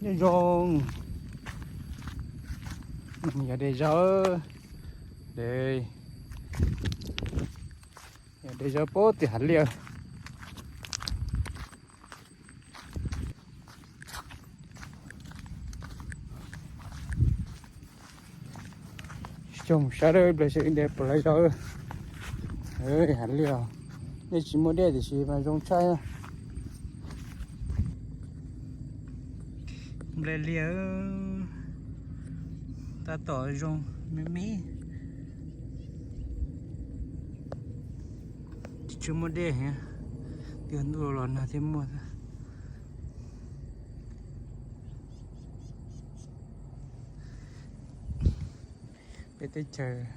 Nyob zoo, yog de zaub, de, yog de zaub pab tim hav liaj. Coj mus saib dab ib pliag seb de puas lawv zaub. Hav liaj, dej tsis muaj dej tiam sis mas zoo tshaj. Nplej liaj tab tom zoo me me, tsis tshua muaj dej heev, twb ntuj los nag thiaj muaj. Peb teb chaws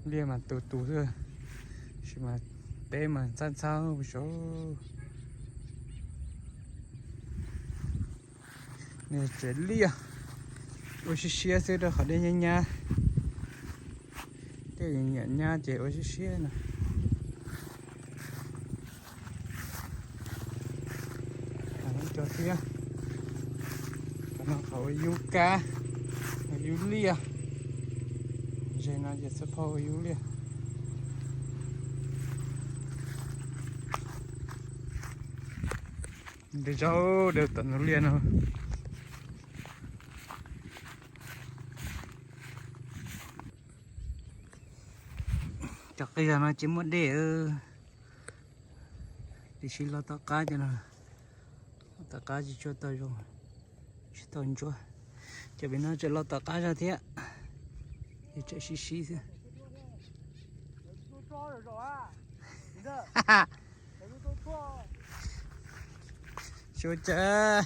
liaj mas tus tus xwb, tab sis mas peb mas ntxhab ntxhab saud. Nws tsev liaj ua siab siab xwb rau qhov dej nyab nyab, tej nyiam nyab ces ua siab siab no. Cov thiab, cov no qhov ua yub kab, ua yub liaj. Ze no ces txhaj phauj ua yub liaj. De zaub de tom ntug liaj no. Cov qis zog no tsis muaj dej, tiam sis los tom qab cov no, los tom qab tsis tshua tau zoo, tsis tau ntsuab. Cov pem no tseem los tom qab zog thiab, ces tseem sib sib xwb. Xyov cas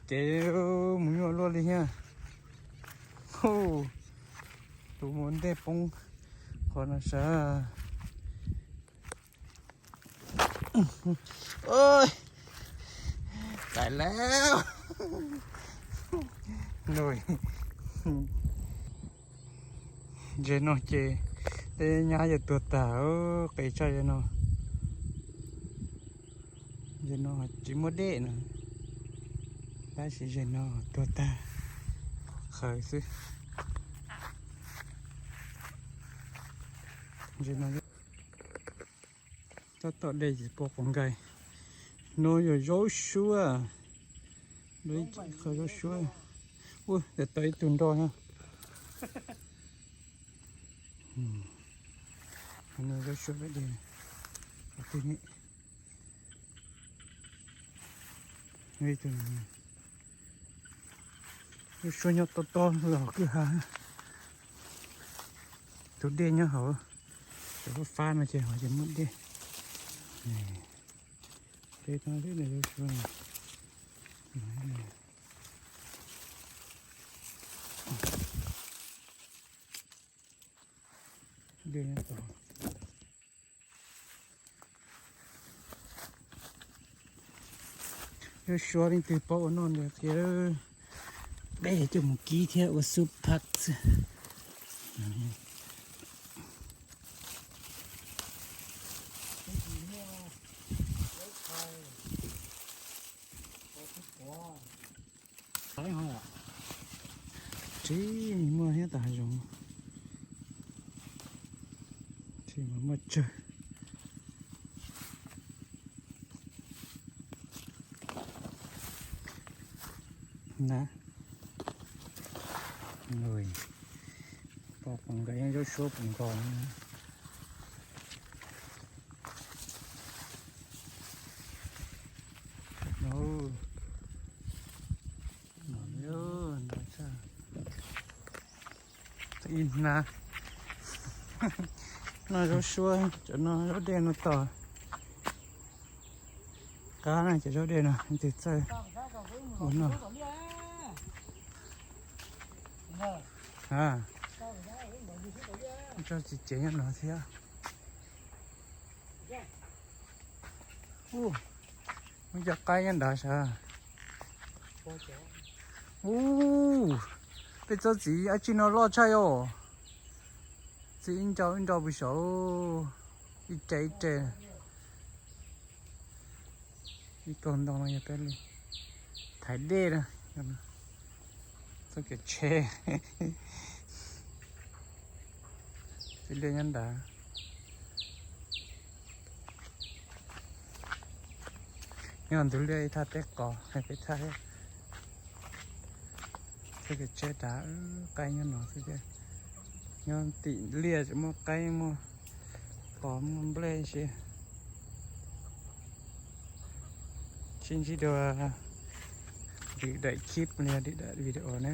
kev mus nyuaj luaj li thiab. Tus mus ntej poob qhov no sav. Txais lawm. Ze no ces tej nyab yuav tuag tag, qis tshaj ze no. Ze no tsis muaj dej no, tab sis ze no tuag tag, qhawv xwb. Ze no tab tom de ces pom quav nkaus. No yog zaub suab, qhov zaub suab. Ua, tau ib tug nroj na. No zaub suab peb de, qhov twg ne? Zaub suab nyob tob tob los kwj ha. Tus dej nyob hauv, cov fab fab no ces hauv ces muaj dej. Dej tag xwb no zaub suab. Dej nyob tod. Zaub suab leej twg paub ua noj ntawd qhia, peb coj mus kib thiab ua soup pak xwb. Tsis muaj thiab tas hav zoov, tsis muaj tsawg. Na, pom nkaus yeej zaub suab pom nkaus. Ib hnab no zaub suab, cov no zaub dej no tom qab na, cov zaub dej no twb txawj ua noj. Tso txiv cev nyob no thiab. Ub, muaj cov qaib nyob nrad sav. Ub, peb tsob txiv dab tsi no loj tshaj os. Txiv ib nrau ib nrau pus saud, ib re ib re. Ib kaug ntoo no yog peb li. thaiv dej na. Txoj kev tsheb, txiv liaj nyob nrad. Nyob ntug liaj ib thaj teb qos, peb thaj. Txoj kev tsheb nrad, qaib nyob no xwb thiab. Nyob tim liaj tseem muaj qaib muaj qos muaj nplej si. Sib ntsib dua lwm daim clip los yog lwm daim video na.